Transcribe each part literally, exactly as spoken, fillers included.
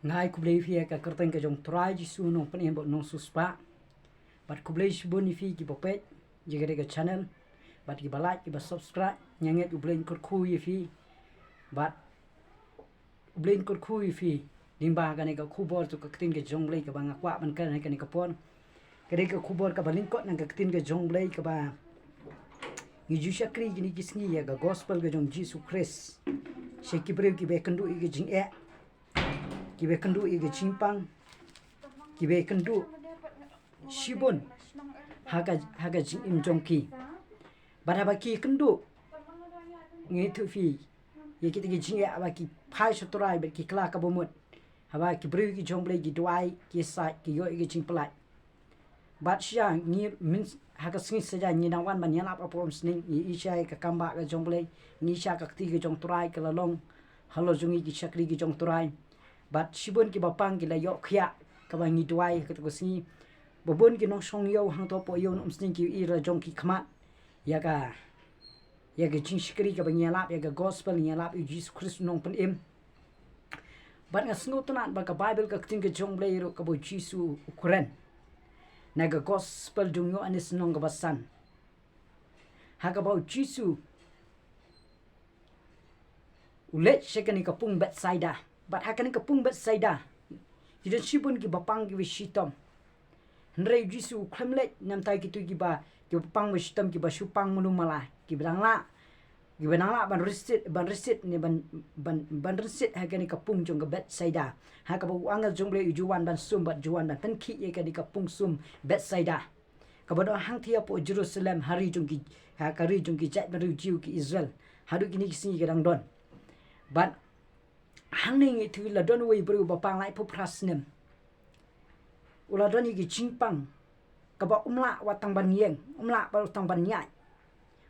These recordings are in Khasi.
Nga ai khublei ïa phi ha ka kyrteng ka jong Trai Jisu Nongpynim bad Nongsiewspah. Bad khublei shibun ïa phi kiba peit ïa kane ka channel, bad kiba like, kiba subscribe. Nga ngeit U Blei un kyrkhu ïa phi. Bad U Blei un kyrkhu ïa phi. Lyngba kane ka khubor jong ka ktien ka jong U Blei kaba nga kwah ban kren ha kane ka por, ka dei ka khubor kaba lyngkot na ka ktien ka jong U Blei kaba ngi ju shakri kine ki sngi ïa ka gospel ka jong Jisu Khrist sha ki briew kiba ïakynduh ïa ka jingeh, kiba ïakynduh ïa ka jingpang, kiba ïakynduh shibun ha ka, ha ka jingim jong ki. Bad haba ki ïakynduh, ngi ïathuh ïa phi, ïa kita ki jingeh, haba ki phai sha U Trai bad ki kylla ka bamut, haba ki briew ki jong U Blei ki duwai, ki ïasaid, ki ïoh ïa ka jingpyllait. Bad shisha ngi, mynta ha ka sngi saja ngi dang wan ban ïalap hapoh umsning, ngi ïohi sha ka kambah ka jong U Blei, ngi ïohi sha ka kti ka jong U Trai ka la long halor jong ngi ki shakri ki jong U Trai. Bad shibun kiba pang ki la ïoh khiah, kaba ngi duwai ha kata ka sngi. Ba bun ki nongshong ïew hangto hapoh ïew na umsning ki ïohi la jong ki khmat ïa ka, ïa ka jingshakri kaba ngi ïalap, ïa ka gospel ngi ïalap ïa U Jisu Khrist U Nongpynim. Bad nga sngewtynnat ba ka Baibl, ka ktien ka jong U Blei ruh, kaba U Jisu u kren na ka gospel jong u Ïoannis lynnong kaba san, ha kaba U Jisu u leit sha kane ka pung Bethsaida. Bad ha kane ka pung Bethsaida ki don shibun kiba pang kiba shitom. Hynrei U Jisu u khlem leit na bynta kito kiba, kiba pang ba shitom, kiba shu pang malu mala, kiba dang lah, kiba dang lah ban rynsied, ban rynsied ne ban, ban, ban rynsied ha kane ka pung jong ka Bethsaida, ha kaba u angel jong U Blei u ju wan ban sum bad ju wan ban pynkhih ïa kane ka pung sum Bethsaida, kaba don hangthie hapoh Jerusalem, ha ri jong ki, ha ka ri jong ki jaitbynriew Jiw, ki Israel, haduh kine ki sngi ki dang don. Bad hangne ngi ïathuh la don uwei u briew ba pang laiphew phra snem. U la don ïa ki jingpang kaba um lah wat tang ban ïeng, um lah wat tang ban ïaid.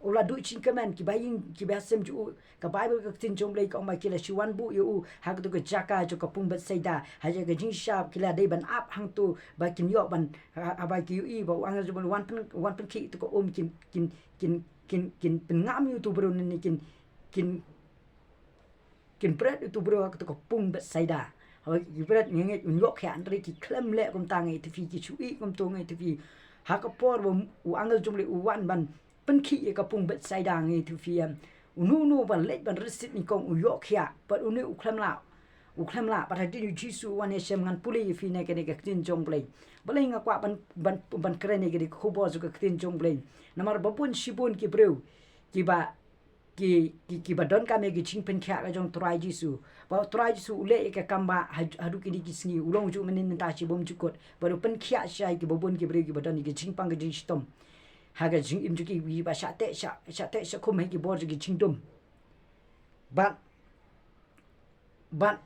U la duh jingkyrmen, kiba ïing kiba ïasem jong u, ka Baibl, ka ktien jong U Blei ka ong ba ki la shu wan buh ïa u ha kato ka jaka jong ka pung Bethsaida, ha jaka jingshisha ki la dei ban ap hangto ba kin ïoh ban, ha, haba ki ïohi ba u angel jong U Blei u wan pyn, wan pynkhih ïa kato ka um, kin, kin, kin, kin, kin pynngam ïa uto u briew ne kin, kin kin bret ïa uto u briew ha kato ka pung Bethsaida. Haba ki bret, nga ngeit un ïoh khiah, hynrei ki khlem leh kumta, nga ïathuh ïa phi, ki shu ïeh kumto, nga ïathuh ïa phi. Ha ka por ba u angel jong U Blei u wan ban pynkhih ïa ka pung Bethsaida, nga ïathuh ïa phi, em, uno uno ba leit ban rynsied nyngkong u ïoh khiah, bad une u khlem lah, u khlem lah. Bad hadien U Jisu u wan ïashem, ngan pule ïa phi na kane ka ktien jong U Blei. Balei nga kwah ban, ban, ban kren ïa kane ka khubor jong ka ktien jong U Blei? Namar ba bun shibun ki briew kiba ki, ki, kiba donkam ïa ka jingpynkhiah ka jong U Trai Jisu. Ba U Trai Jisu u leh ïa ka kam ba ha, haduh kine ki sngi u long ju mynnin mynta shi bymjukut. Bad u pynkhiah shisha ïa kiba bun ki briew kiba don ïa ka jingpang ka jingshitom ha ka jingim jong ki, kiba shah teh, shah, shah teh shah khum ha ki bor jong ki jingdum. Bad Bad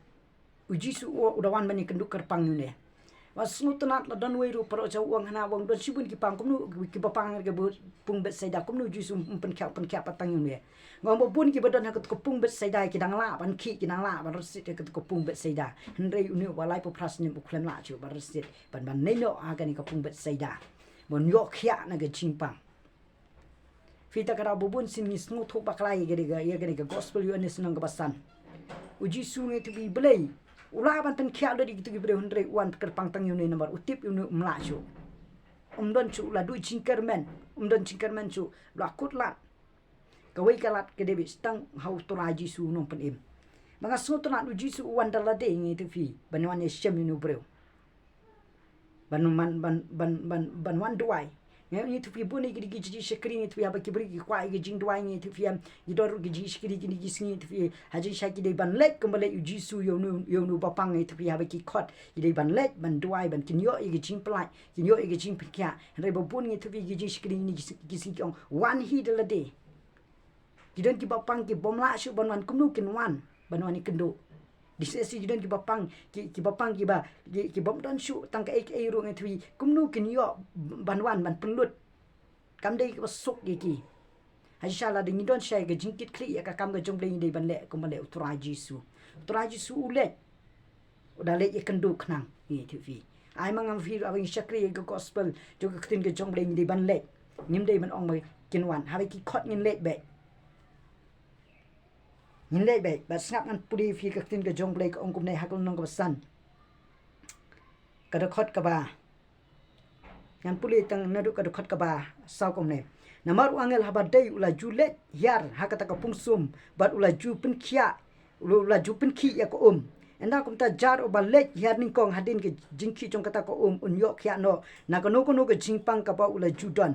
U Jisu u, u da wan ban ïakynduh kyrpang ïa une. Ba sngewtynnat, la don uwei ruh paralok, u ong hana, u ong don shibun ki pang, kumno kiba pang ha ka pung Bethsaida, kumno U Jisu um pynkhiah, pynkhiah pat tang ïa une? Nga ong ba bun kiba don ha kato ka pung Bethsaida ki dang lah ban khih, ki dang lah ban rynsied ha kato ka pung Bethsaida. Hynrei une uba laiphew phra snem u khlem lah shuh ban rynsied, ban, ban leit noh ha kane ka pung Bethsaida, ban ïoh khiah na ka jingpang. Phi, ta ka daw ba bun sien ngi sngewthuh bakla ïa kane ka, ïa kane ka gospel U Ïoannis lynnong kaba san. U Jisu, nga ïathuh ïa phi, balei u lah ban pynkhiah lut ïa kito ki briew, hynrei u wan kyrpang tang ïa une namar u tip ïa une um lah shuh. Um don shuh, u la duh jingkyrmen, um don jingkyrmen shuh, u la kut lad. Kawei ka lad ka dei beit tang ha U Trai Jisu U Nongpynim. Ba nga sngewtynnat U Jisu u wan da lade, nga ïathuh ïa phi, ban wan ïashem ïa une u briew. Ban, ban, ban, ban, ban, ban wan duwai. Nga ïathuh ïa phi, bun ïa ki, ki, ki jingshakri, nga ïathuh ïa phi, haba ki briew ki kwah ïa ki jingduwai, nga ïathuh ïa phi, em, ki don ruh ki jingshakri kine ki sngi, nga ïathuh ïa phi, ha jingshisha ki dei ban leit kumba leit U Jisu ïa une, ïa une uba pang, nga ïathuh ïa phi, haba ki khot ki dei ban leit ban duwai, ban kin ïoh ïa ka jingpyllait, kin ïoh ïa ka jingpynkhiah. Hynrei ba bun, nga ïathuh ïa phi, ki jingshakri kine ki, ki sngi ki ong, wan hi da lade. Ki don kiba pang ki bym lah shuh ban wan, kumno kin wan ban wan ïakynduh? Di shisha ki don kiba pang, ki, kiba pang kiba, ki, ki bym don shuh tang kaei kaei ruh, nga ïathuh ïa phi, kumno kin ïoh ban wan ban pynlut? Kam dei kaba suk ïa ki. Ha shisha lada ngi don shisha ïa ka jingkitkhlieh ïa ka kam ka jong U Blei, ngi dei ban leh kumba leh U Trai Jisu. U Trai Jisu u leit, u da leit ïakynduh khnang, nga ïathuh ïa phi. Ai ma nga ma phi ruh, haba ngi shakri ïa ka gospel jong ka ktien ka jong U Blei, ngi dei ban leit. Ngim dei ban ong ba kin wan. Haba ki khot ngin leit beit. Ngin leit beit. Bad sngap, ngan pule ïa phi, ka ktien ka jong U Blei ka ong kumne ha ka lynnong kaba san. ka dkhot kaba, ngan pule tang naduh ka dkhot kaba saw kumne. Namar u angel haba dei u la ju leit hiar ha kata ka pungsum, bad u la ju pynkhiah, u la ju pynkhih ïa ka um. Ynda kumta jar uba leit hiar nyngkong hadien ka jingkhih jong kata ka um un ïoh khiah noh na kano kano ka jingpang kaba u la ju don.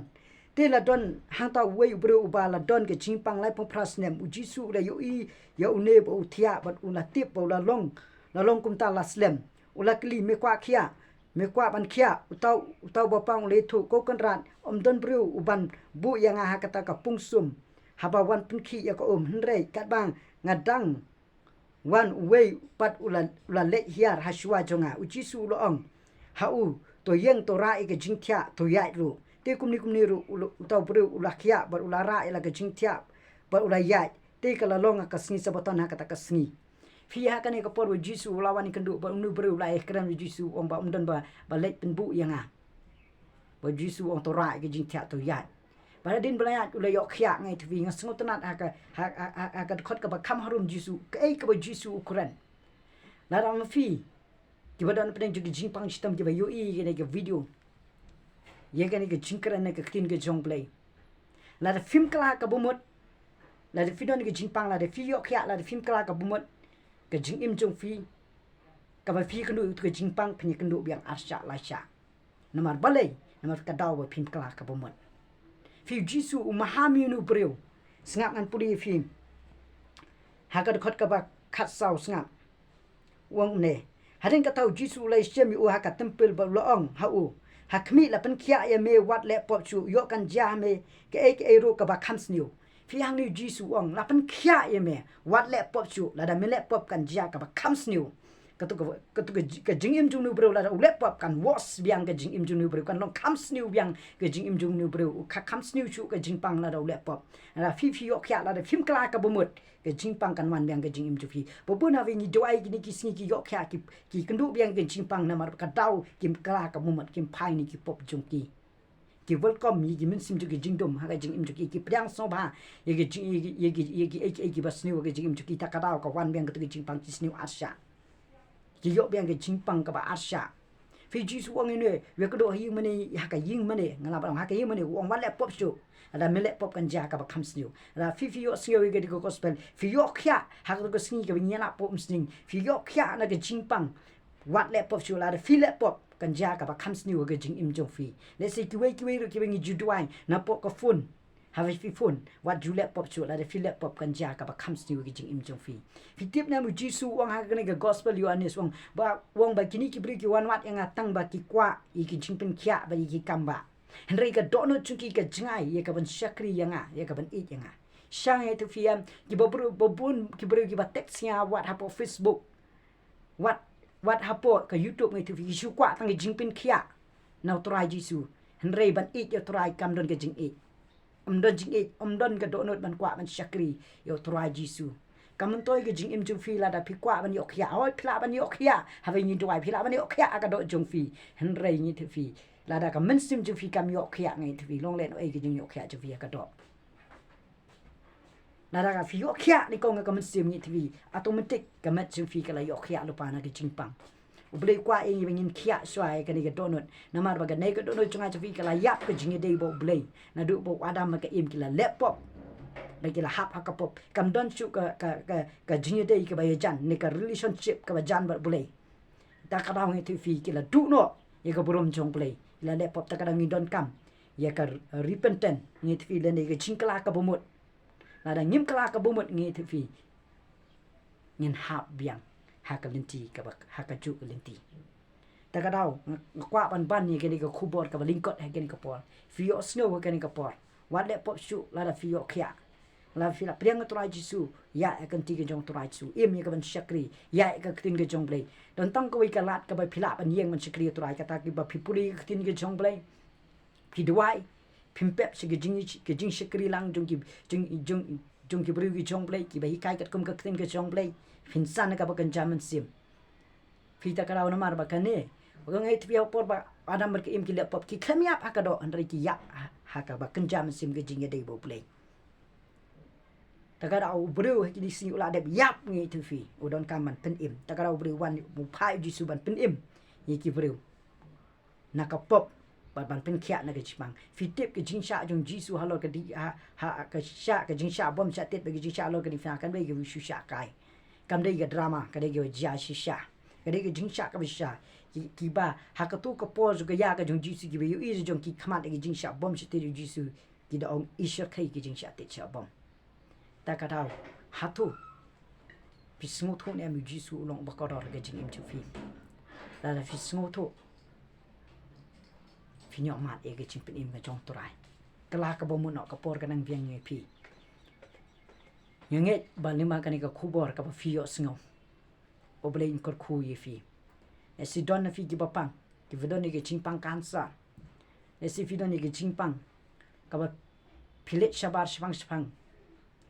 Te la don hangta uwei u briew uba la don ka jingpang laiphew phra snem. U Jisu u la ïohi ïa une ba u thiah bad u la tip ba u la long, la long kumta la slem. U la kylli, "Me kwah khiah? Me kwah ban khiah?" Uta, uta u bapang u la ïathuh, "Ko Kynrad, ym don briew uban buh ïa nga ha kata ka pungsum haba wan pynkhih ïa ka um, hynrei katba nga dang wan, uwei pat u la, u la leit hiar ha shuwa jong nga." U Jisu u la ong ha u, "To ïeng, to rah ïa ka jingthiah, to ïaid ruh." Te kumne kumne ruh u la, uta u briew u la khiah bad u la rah ïa la ka jingthiah bad u la ïaid. Te ka la long ha ka sngi Sabbaton ha kata ka sngi. Phi, ha kane ka por ba u Jisu u la wan ïakynduh bad une u briew, u la ïakren bad u Jisu, u ong ba ym don ba, ba leit pynbuh ïa nga. Ba u Jisu u ong, "To rah ïa ka jingthiah, to ïaid." Bad hadien ba la ïaid u la ïoh khiah, nga ïathuh ïa phi. Nga sngewtynnat ha ka, ha, ha, ha, ha ka dkhot kaba kham harum Jisu, kaei kaba u Jisu u kren. Lada ma phi kiba don hapdeng jong ka jingpang shitom kiba ïohi ïa kane ka video, ïa kane ka jingkren na ka ktien ka jong U Blei, lada phim kylla ka bamut, lada phi don ka jingpang, lada phi ïoh khiah, lada phim kylla ka bamut, ka jingim jong phi kaba phi ïakynduh ïa ka jingpang, phin ïakynduh biang arshah laishah. Namar balei? Namar ka daw ba phim kylla ka bamut. Phi, u Jisu u maham ïa une u briew. Sngap, ngan pule ïa phi ha ka dkhot kaba khatsaw, sngap. U ong kumne: Hadien kata u Jisu u la ïashem ïa u ha ka templ bad u la ong ha u, "Ha khmih, la pynkhiah ïa me, wat leh pop shuh. Ïoh kan jia ha me kaei kaei ruh kaba kham sniew." Phi, hangne u Jisu u ong, "La pynkhiah ïa me, wat leh pop shuh. Lada me leh pop kan jia kaba kham sniew." Katu ka, katu ka ji-, ka jingim jong une u briew, lada u leh pop kan worse biang ka jingim jong une u briew, kan long kham sniew biang ka jingim jong une u briew. Ka kham sniew shuh ka jingpang lada u leh pop. Lada phi, phi ïoh khiah, lada phim kylla ka bamut, ka jingpang kan wan biang ka jingim jong phi. Ba bun haba ngi duwai kine ki sngi, ki ïoh khiah, ki, ki ïakynduh biang ka jingpang namar ka daw kim kylla ka bamut, kim phai ïa ki pop jong ki. Ki welcome ïa ki mynsiem jong ki jingdum ha ka jingim jong ki, ki pdiang sngewbha ïa ki jing, ïa ki, ïa ki, ïa ki, ïa ki, ïa ki ba sniew ha ka jingim jong ki, ta ka daw ka wan biang katu ka jingpang ki sniew arshah. Ki ïoh biang ka jingpang kaba arshah. Phi, u Jisu u ong ïa une, "Ïakynduh ha ïing mane, ha ka ïing mane, nga la ban ong ha ka ïing mane." U ong, "Wat leh pop shuh. Lada me leh pop kan jia kaba kham sniew." Lada phi, phi ïohsngew ïa kane ka gospel, phi ïoh khiah ha katu ka sngi kaba ngi ïa nang pop mynsngi, phi ïoh khiah na ka jingpang, wat leh pop shuh. Lada phi leh pop kan jia kaba kham sniew ha ka jingim jong phi. Lehse kiwei kiwei ruh kiba ngi ju duwai napoh ka phone, haba phi phone, wat ju leh pop shuh. Lada phi leh pop kan jia kaba kham sniew ha ka jingim jong phi. Phi tip ne em, u Jisu u ong ha kane ka gospel Ïoannis, u ong ba, u ong ba kine ki briew ki wan wad ïa nga tang ba ki kwah ïa ki jingpynkhiah bad ïa ki kam bah. Hynrei ka dohnud jong ki ka jngai ïa ka ban shakri ïa nga, ïa ka ban ïeit ïa nga. Sha nga ïathuh ïa phi, em, kiba briew, ba bun ki briew kiba text ïa nga wat hapoh Facebook, wat, wat hapoh ka YouTube, nga ïathuh ïa phi, ki shu kwah tang ka jingpynkhiah na u Trai Jisu. Hynrei ban ïeit ïa u Trai kam don ka jingïeit. Ym don jingïeit, ym don ka dohnud ban kwah ban shakri ïa u Trai Jisu. Ka myntoi ka jingim jong phi, lada phi kwah ban ïoh khiah, hooid, phi lah ban ïoh khiah haba ngi duwai, phi lah ban ïoh khiah ha ka doh jong phi. Hynrei nga ïathuh ïa phi, lada ka mynsiem jong phi kam ïoh khiah, nga ïathuh ïa phi, long lehnohei ka jingïoh khiah jong phi ha ka doh. Lada ka phi ïoh khiah nyngkong ha ka mynsiem, nga ïathuh ïa phi, automatic ka met jong phi ka la ïoh khiah lypa na ka jingpang. U Blei u kwah ïa ngi ba ngin khiah shuwa ïa kane ka dohnud. Namar ba kane ka dohnud jong nga jong phi ka la ïap ka jingïadei bad U Blei. Naduh ba u Adam bad ka Im ki la leh pop, ba ki la hap ha ka pop, kam don shuh ka, ka, ka, ka jingïadei kaba ïajan ne ka relationship kaba jan bad U Blei. Ta ka daw nga ïathuh ïa phi, ki la duh noh ïa ka burom jong U Blei. Ki la leh pop, ta ka daw ngi donkam ïa ka repentance, nga ïathuh ïa phi, lane ka jingkylla ka bamut. Lada ngim kylla ka bamut, nga ïathuh ïa phi, ngin hap biang ha ka lynti kaba, ha kajuh ka lynti. Ta ka daw nga, nga kwah ban ban ïa kane ka khubor kaba lyngkot ha kane ka por. Phi ïohsngew ha kane ka por, wat leh pop shuh. Lada phi ïoh khiah, lada phi la pdiang ïa u Trai Jisu, ïaid ha ka lynti ka jong u Trai Jisu, im ïa ka ban shakri, ïaid ha ka ktien ka jong U Blei. Don tang kawei ka lad kaba phi lah ban ïeng ban shakri ïa u Trai, kata kiba phi pule ïa ka ktien ka jong U Blei, phi duwai, phim pep sha ka jing, ka jingshakri lang jong ki, jong, jong, jong ki briew ki jong U Blei, kiba hikai katkum ka ktien ka jong U Blei, phin san ha kaba kynja mynsiem. Phi, ta ka daw namar ba kane, ba nga ïathuh ïa phi, ha ka por ba u Adam bad ka Im ki leh pop, ki khlem ïap ha ka doh, hynrei ki ïap ha, ha kaba kynja mynsiem ka jingïadei bad U Blei. Ta ka daw u briew ha kine ki sngi u la dep ïap, nga ïathuh ïa phi, u donkam ban pynim. Ta ka daw u briew wan, u phah ïa u Jisu ban pynim ïa ki briew. na ka pop, bad ban pynkhiah na ka jingpang. Phi tip ka jingshah jong Jisu halor ka di, ha, ha, ka shah, ka jingshah bom shah tit bad ka jingshah halor ka diengphna kam dei ka shu shah kai. Kam dei ka drama, ka dei ka jia shisha. Ka dei ka jingshah kaba shisha. Ki, kiba ha kato ka por jong ka ïa ka jong Jisu, kiba ïohi jong ki khmat ïa ka jingshah bom shah tit jong Jisu, ki da ong, "Ishar, kaei ka jingshah tit shah bom?" Ta ka daw, hato phi sngewthuh ne em u Jisu u long ba kordor ka jingim jong phi? Lada phi sngewthuh, phin ïoh mad ïa ka jingpynim ka jong U Trai. Ka la kaba mut noh ka por ka nang biang ïa phi. Nga ngeit ba lyngba kane ka khubor kaba phi ïohsngew, U Blei un kyrkhu ïa phi. Lehse don na phi kiba pang, kiba don ïa ka jingpang cancer. Lehse phi don ïa ka jingpang kaba phi leit shabar shipang shipang,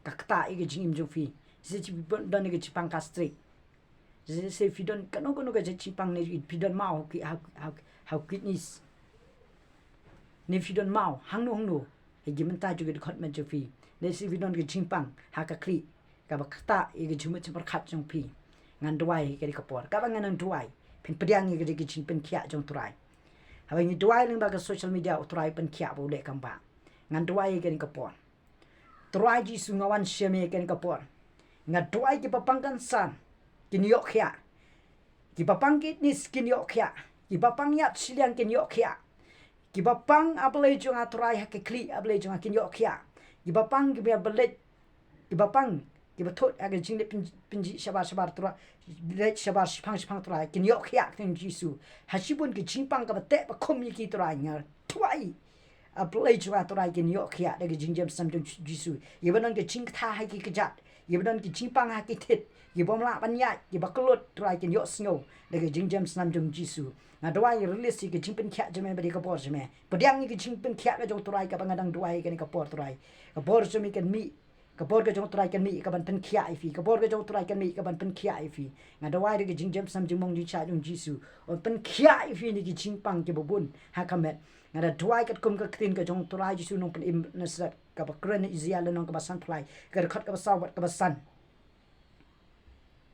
ka ktah ïa ka jingim jong phi. Lehse phi don ïa ka jingpang gastric. Lehse phi don kano kano ka jingpang, ne phi don maw ha ki, ha, ha, ha kidneys, ne phi don maw hangno hangno ha ki bynta jong ka dkhot met jong phi. Lehse phi don ka jingpang ha ka khlieh kaba ktah ïa ka jingmut jingpyrkhat jong phi. Ngan duwai ha kane ka por. Kaba ngan nang duwai, phin pdiang ïa ka jingpynkhiah jong U Trai. Haba ngi duwai lyngba ka social media, U Trai pynkhiah bad u leh kam bah. Ngan duwai ha kane ka por. Trai Jisu, nga wan sha me ha kane ka por. Nga duwai kiba pang cancer kin ïoh khiah. Kiba pang kidneys kin ïoh khiah. Kiba pang ïap shiliang kin ïoh khiah. Kiba pang, A Blei jong nga, Trai, ha ka khlieh, A Blei jong nga, kin ïoh khiah. Kiba pang kiba leit, kiba pang kiba thut ha ka jingleit pyn-, pynjih shabar shabar, Trai, leit shabar shipang shipang, Trai, kin ïoh khiah ha ka kyrteng Jisu. Ha shibun ka jingpang kaba teh ba khum ïa ki, Trai, nga duwai, A Blei jong nga, Trai, kin ïoh khiah da ka jingjemsnam jong Jisu. Ïa ba don ka jingktah ha ki kjat, ïa ba don ka jingpang ha ki thied, ïa bym lah ban ïaid, ïa ba kyllut, Trai, kin ïohsngew da ka jingjemsnam jong Jisu. Nga duwai, release ïa ka jingpynkhiah jong me bad ïa ka bor jong me. Pdiang ïa ka jingpynkhiah ka jong U Trai kaba nga dang duwai ha kane ka por, Trai. Ka bor jong me kan mih, ka bor ka jong U Trai kan mih kaban pynkhiah ïa phi. Ka bor ka jong U Trai kan mih kaban pynkhiah ïa phi. Nga duwai da ka jingjemsnam jingmong jingshai jong Jisu, un pynkhiah ïa phi na ki jingpang kiba bun ha ka met. Nga da duwai katkum ka ktien ka jong U Trai Jisu Nongpynim Nasaret, kaba kren ha Isaïah lynnong kaba sanphew lai, ka dkhot kaba saw bad kaba san,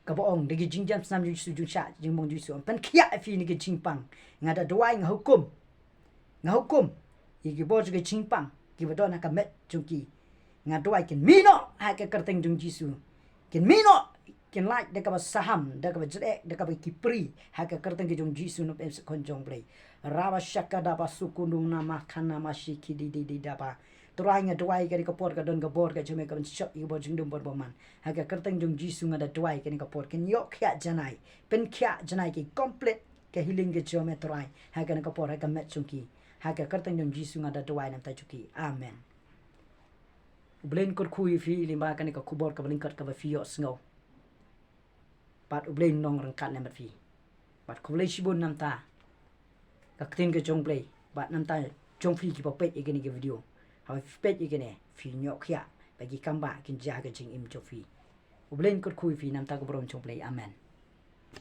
kaba ong, da ki jingjemsnam jong Jisu, jingshah jingmong jong Jisu, un pynkhiah ïa phi na ki jingpang. Nga da duwai, nga hukum, nga hukum ïa ki bor jong ki jingpang kiba don ha ka met jong ki. Nga duwai kin mih noh ha ka kyrteng jong Jisu. Kin mih noh, kin lait da kaba saham, da kaba jreh, da kaba kipri, ha ka kyrteng ka jong Jisu Nongpynim Sakhon jong U Blei. Raba shaka daba sukundung nama kana mashi kidi di di daba. Trai, nga duwai ha kane ka por ka don ka bor ka jong me kaban shop ïa ka bor jingdum bor bymman. Ha ka kyrteng jong Jisu nga da duwai ha kane ka por, kin ïoh khiah janai, pynkhiah janai, ki complete ka healing ka jong me, Trai, ha kane ka por ha ka met jong ki. Ha ka kyrteng jong Jisu nga da duwai na ka bynta jong ki. Amen. U Blei un kyrkhu ïa phi lyngba kane ka khubor kaba lyngkot kaba phi ïohsngew. Bad U Blei un long ryngkat lem bad phi. Bad khublei shibun na ka bynta ka ktien ka jong U Blei, bad na ka bynta jong phi kiba peit ïa kane ka video. Haba phi peit ïa kane, phin ïoh khiah ba ki kam bah kin jia ha ka jingim jong phi. U Blei un kyrkhu ïa phi na ka bynta ka burom jong U Blei. Amen.